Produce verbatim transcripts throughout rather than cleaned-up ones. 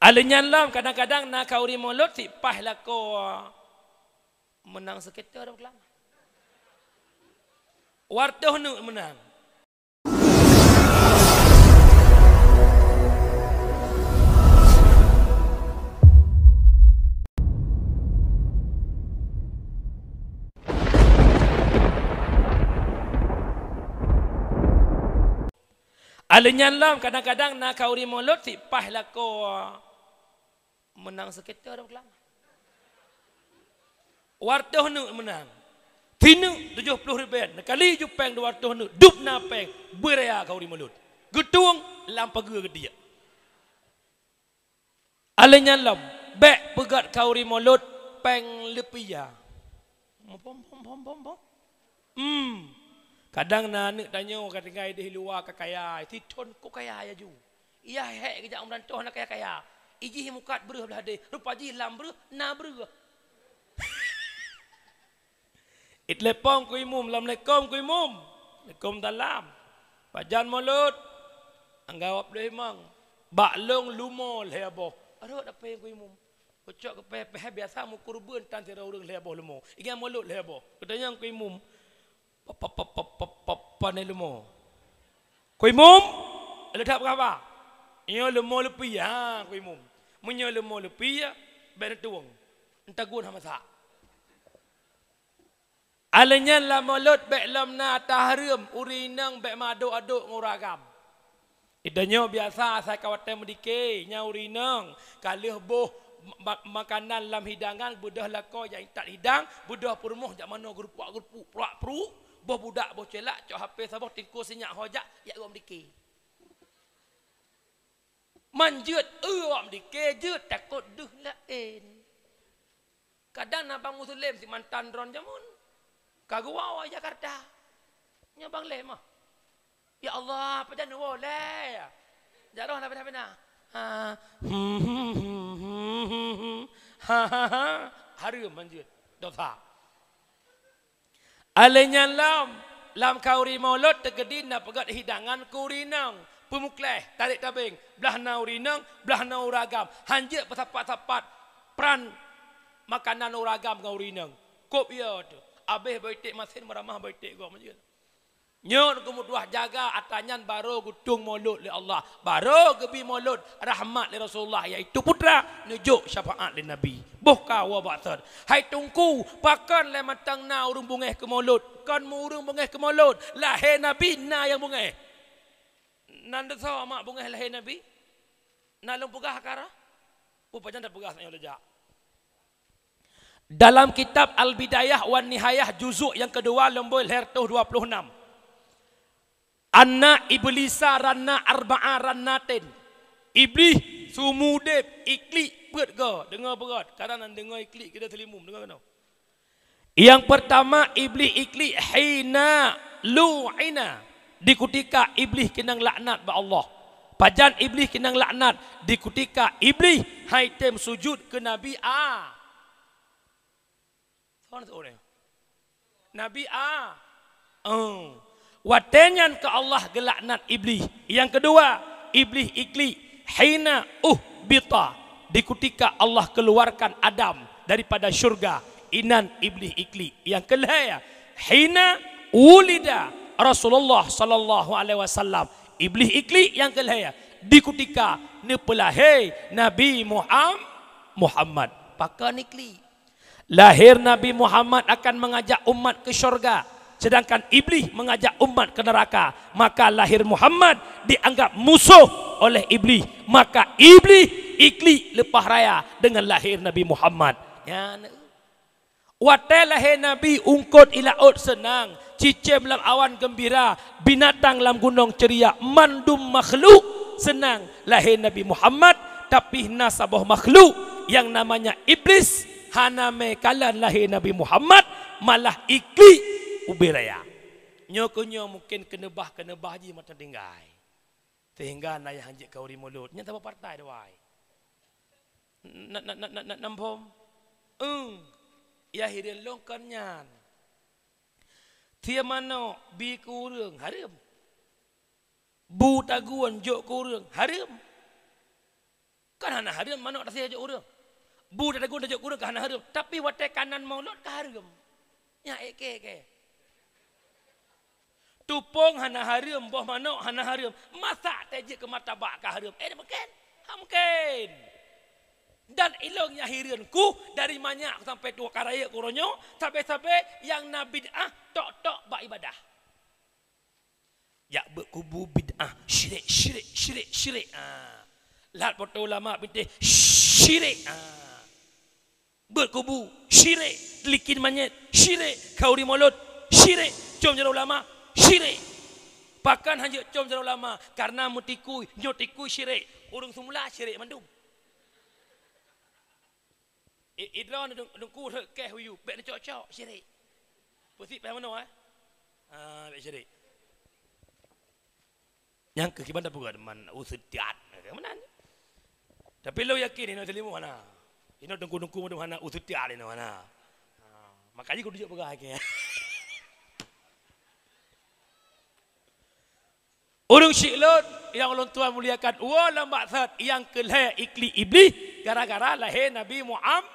Alèh nyan lom kadang-kadang na khauri mulod sipaih lakoe meunang seukita dong keulam. Dua reutôh neuk meunang. Alèh nyan lom kadang-kadang na khauri mulod sipaih lakoe meunang seukita dong keulam. Dua reutôh neuk meunang. Sineuk tujoh ploh ribèe, neukali ju pèng dua reutôh neuk, dub na pèng, beuraya khauri mulod. Geutueng lam pageue geudiek. Alèh nyan lom, bèk peugöt khauri mulod pèng leupia. Bom, bom, bom, bom, bom. Hmm. Kadang na aneuk tanyoe ka tinggai di luwa ka kaya, sithon ko kaya ya ju. Ia hék geujak u meurantoh na kaya-kaya. Ijih mukat breuh blah deh, rupa jih lam breuh na breuh. Itelepon keu imum, "Assalamualaikum keu imum." "Waalaikumsalam." "Pajan mulod?" "Anggawab lheuh imang." "Bak lôn leumo lhèe boh." Rhot dapée keu imum. Kucok keu pèh-pèh biasa meukurbeuen tan sidroe ureueng lhèe boh leumo. Ingat mulod lhèe boh. Geutanyong keu imum. Pap, pap, pap, pap, pap, pap, pane leumo. Keu imum, leutak peugah haba. Nyoe leumo leupie, ha, keu imum. Meunyoe leumo leupie, bèk neutueng. Entagun hana masak. Alèh nyan lam mulod bèk lom na tahareuem, ureueng inong bèk meuadok-adok ngon ureueng agam. Di tanyoe biasa asai ka watèe meudike, nyan ureueng inong ka lheueh boh ma-, makanan lam hidangan, beudôh lakoe jak intat hidang, beudôh peurumoh jak manoe geurupak-geurupak, pruak-pruk, boh budak boh celak, cok H P saboh, teungku sinyak ho jak, jak gom dike. Man jeuet, eu, awak meudike jeuet, takot deuh laén. Kadang na bang Muslim si mantan droen jameun. Ka geuwoe Jakarta. Nyoe bang lé mah. Ya Allah, pajan neuwoe lé. Jaroe na pina-pina. Ha. Ha, ha, ha. Hareuem manjeuet. Dosa. Alèh nyan lom, lam khauri mulod teukeudi na peugöt hidangan keu ureueng inong, peumukléh, tarek tabeng, blah na ureueng inong, blah na ureueng agam. Hanjeuet peusapat-sapat pran makanan ureueng agam ngon ureueng inong. Kop yo teuh, abéh bak iték masen meuramah bak iték gob manjeuet. Nyoe keuh meutuah jaga atra nyan barô geutueng mulod lé Allah, barô geubi mulod rahmat lé Rasulullah, yaitu putra neujok syafaat lé Nabi. Boh ka woe bak thon. Hai Teungku, pakon lé mantong na ureueng beungéh keu mulod? Kon meu ureueng beungéh keu mulod, lahé Nabi na nyang beungéh. Nan teusoe mak beungéh lahé Nabi? Na lôn peugah kara? Peue pajan tapeugah nyoe lé jak. Dalam kitab Al-Bidayah wan Nihayah juzuk nyang keudua leumbôi lhèe reutôh dua ploh nam. Anna iblisa ranna arba'a rannatin. Iblih seumeu udeb iklik peuet goe. Deungoe beugöt, kadang nan deungoe iklik keude teulimum, deungoe keunoe. Nyang peurtama iblih iklik hina lu'ina, di kutika iblih keunong laknat bak Allah. Pajan iblih keunong laknat? Di kutika iblih han item sujud keu Nabi A. Soe nyoe? Nabi A. Oh. Watée nyan keu Allah geulaknat Iblih. Nyang keudua, Iblih iklik hina uhbita, di kutika Allah keuluwarkan Adam daripada syeuruga, inan Iblih iklik. Nyang keulhée, hina wulida Rasulullah sallallahu alaihi wasallam, Iblih iklik nyang keulhée di kutika neupeulahé Nabi Muham-, Muhammad. Pakon iklik? Lahir Nabi Muhammad akan mengajak umat ke syurga, sedangkan Iblih mengajak umat ke neraka. Maka lahir Muhammad dianggap musuh oleh Iblih. Maka Iblih iklik leupah raya dengan lahir Nabi Muhammad. Nyan. Watée lahé Nabi, ungkot i laôt seunang, cicém lam awan geumbira, binatang lam gunong ceuria, mandum makhluk seunang lahé Nabi Muhammad, tapi na saboh makhluk nyang namanya Iblis hana mé kalon lahé Nabi Muhammad, malah iklik ubé raya. Nyoe keuh nyoe mungken keuneuba-keuneuba jih mantong tinggai. Sehingga na nyang hanjeuet khauri mulod. Nyan saboh partai dua. Na, na, na, na, na, nam phom. Eng. Ya hireuen lôn kon nyan. Tie manok bi keu ureueng, hareuem. Bu tagun jok keu ureueng, hareuem. Kan hana hareuem manok tasie tajok ureueng. Bu tadagun tajok ureueng ka hana hareuem. Tapi watée kanan maulot ka hareuem. Nyan ék kée-kée. Tupông hana hareuem, boh manok hana hareuem. Masa tajeuet keu martabak ka hareuem? Eh, mungken? Ha, mungken. Dan ilôn nyang hireuen kuh dari manyak sampai tuwoe ka rayeuk keu uroe nyoe, sabe-sabe nyang na bid'ah tok-tok bak ibadah. Jak beuet kubu bid'ah, syirik, syirik, syirik, syirik. Ah. Lhat foto ulama bintéh, syirik. Ah. Beuet kubu, syirik. Likit manyét, syirik. Khauri mulod, syirik. Com jaroe ulama, syirik. Pakon hanjeuet com jaroe ulama? Karena meutikui, nyoe tikui syirik. Ureueng seumula syirik mandum. I-, idroe neudong-, dongku rhot keh uyu, bék neucok-cok, syirik. Peusi payah meunoe, eh? Ah, bék syirik. Nyang keu kiban tapeugah man useudiat, meunan. Tapi lôn yakin inoe teulimu hana. Inoe dongku-dongku mandum hana useudiat inoe hana. Ah, makajih kudu jok peugah keu. Ureueng syik lôn nyang ulôn tuan muliakan, woe lam bak that nyang keu lhée iklik Iblih gara-gara lahé Nabi Muham-,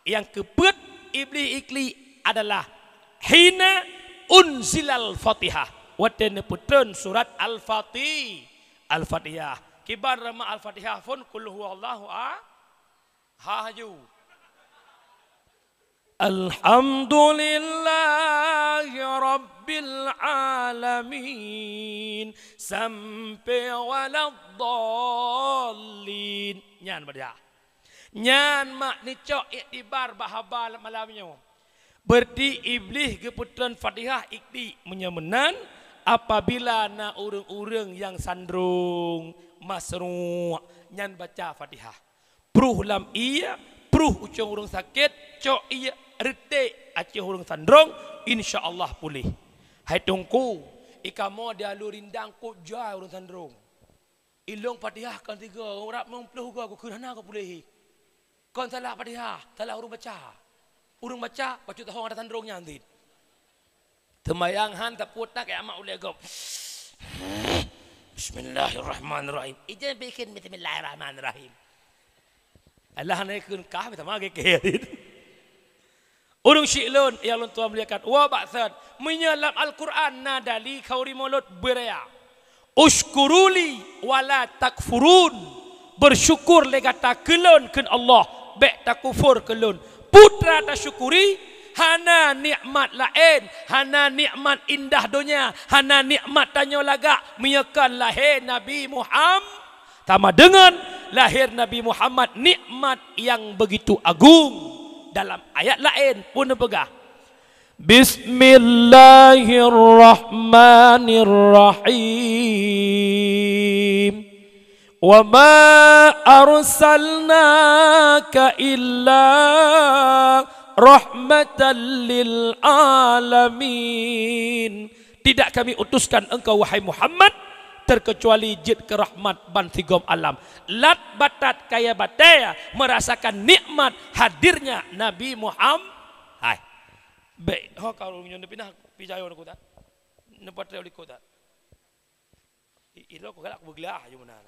nyang keu peuet Iblih iklik adalah hina unzilal Fatihah, watée neupeutreun surat Al-Fati-, Al-Fatihah. Kiban ramah Al-Fatihah phon kul huwallahu a-, Ha, haju. Alhamdulillahi rabbil alamin. Sampai waladdallin. Nyan bak dia. Nyan mak neucok iktibar bak haba malam nyoe. Berarti Iblih geupeutreun Fatihah iklik. Meunyoe meunan, apabila na ureueng-ureueng nyang sandrong, masruk, nyan baca Fatihah. Pruh lam ié, pruh ucong ureueng sakét, cok ié, reuték ateueh ureueng sandrong, insya Allah puléh. Hai Teungku, i kamoe di Alue Rindang kot jai ureueng sandrong. Ilôn Fatihah kon tiga, rab limong ploh goe, kukheun hana goe puléh. Kon salah Fatihah, salah ureueng baca. Ureueng baca, bacut tahong ata sandrong nyan cit. Teumayang han tapeuet na keu amak ulée gob. Bismillahirrahmanirrahim. Ijin bikin bismillahirrahmanirrahim. Allah na ikheun kah, sama geukeue. Ureueng syik lôn, nyang lôn tuan muliakan, wa ba'san. Meunyoe lam Al-Quran na dali khauri mulod beuraya. Usykuruli wa la takfurun. Bersyukur lé gata keu lôn, kheun Allah, bék takufur keu lôn. Peue teuma tasyukuri, hana nikmat laén, hana nikmat indah donya, hana nikmat tanyoe lagak, meunyoe kon lahé Nabi Muham-, sama deungon lahé Nabi Muhammad nikmat nyang beugitu agong. Dalam ayat laén pun neupeugah, Bismillahirrahmanirrahim. Wa ma arsalnaka illa rahmatan lil alamin. Tidak Kami utuskan engkau, wahai Muhammad, terkecuali jeuet keu rahmat bansigom alam. Lat batat kayée batée merasakan nikmat hadirnya Nabi Muhammad. Hai. Bék, ho ka ureueng nyoe neupinah pijayong neukutat. Neupatrek likot that. I-, ilok galak beuglah aju meunan.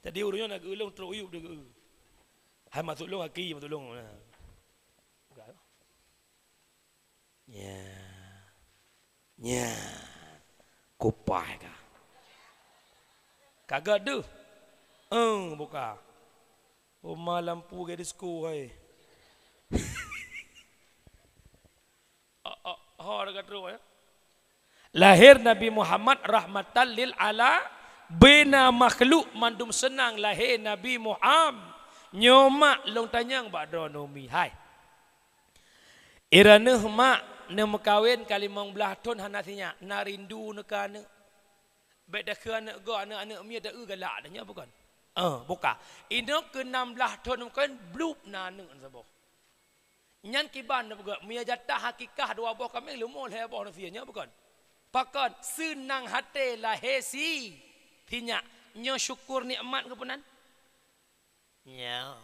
Jadi ureueng nyoe na geuulong trok uyup deugeu. Hai masuk long aki masuk long. Nya. Nya. Kupai ka. Kagak deuh. Eh, buka. Uma lampu gadis ku hai. Oh, oh, ho dekat trok ya. Lahé Nabi Muhammad rahmatan lil ala, beuna makhluk mandum seunang lahé Nabi Muhammad. Nyoe mak lôn tanyong bak droeneuh mi hai. Droeneuh mak neumeukawen ka limong blaih thon hana sinyak, na rindu neukeu aneuk. Bék dakeu aneuk gob, aneuk-aneuk miet da eu galak, nyoe bukon? Eh, buka. Inoe keu nam blaih thon meukawen, blup na aneuk saboh. Nyan kiban na peugah, meunyoe jatah hakikah dua boh kaméng, leumo lhée boh na sie, nyoe bukon? Pakon? Seunang haté lahé si, sinyak. Nyoe syukur nikmat keu peunan? Nyoe.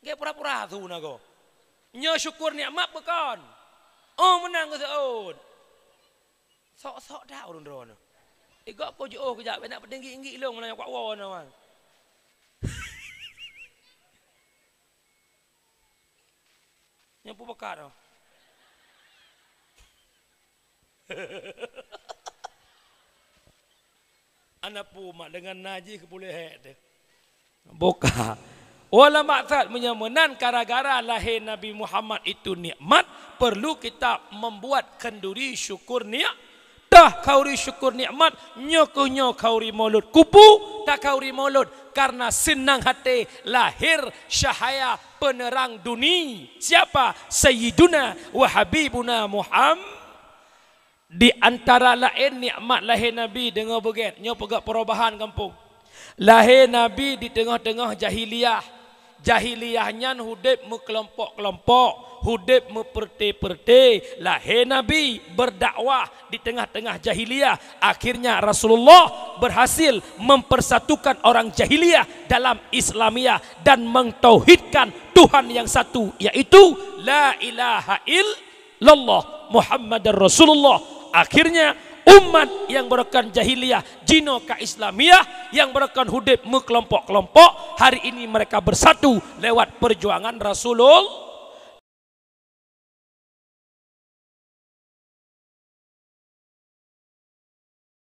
Gét pura-pura su na goe. Nyoe syukur nikmat bukon? Oh, meunan geuseuôt. Sok-sok that ureueng droeneuh. Igob ko jiôh keujak, bèk nak peutinggi-tinggi lôn meunan nyang kuat woe na wan. Abu Bakar. Aneuk pu mak deungon na jih keu puléh hék teuh. Buka. Ulama that meunyoe meunan gara-gara lahé Nabi Muhammad itu nikmat, perlu kita membuat kenduri syukur nikmat. Dah khauri syukur nikmat, nyoe keuh nyoe khauri Maulud. Kupu takhauri Maulud karena senang hati lahir cahaya penerang dunia. Siapa? Sayyiduna wa Habibuna Muhammad. Di antara laén nikmat lahé Nabi, deungoe beugét, nyoe peugah perubahan gampông. Lahé Nabi di teungoh-teungoh jahiliyah. Jahiliyah nyan udép meukelompok-kelompok, udép meupeureuté-peureuté. Lahé Nabi berdakwah di tengah-tengah jahiliyah. Akhirnya Rasulullah berhasil mempersatukan orang jahiliyah dalam Islamiyah dan mentauhidkan Tuhan yang satu, yaitu la ilaha illallah Muhammadar Rasulullah. Akhirnya umat yang beureukan jahiliyah jinoe ka Islamiyah, yang beureukan udép meukelompok-kelompok, hari ini mereka bersatu lewat perjuangan Rasulullah.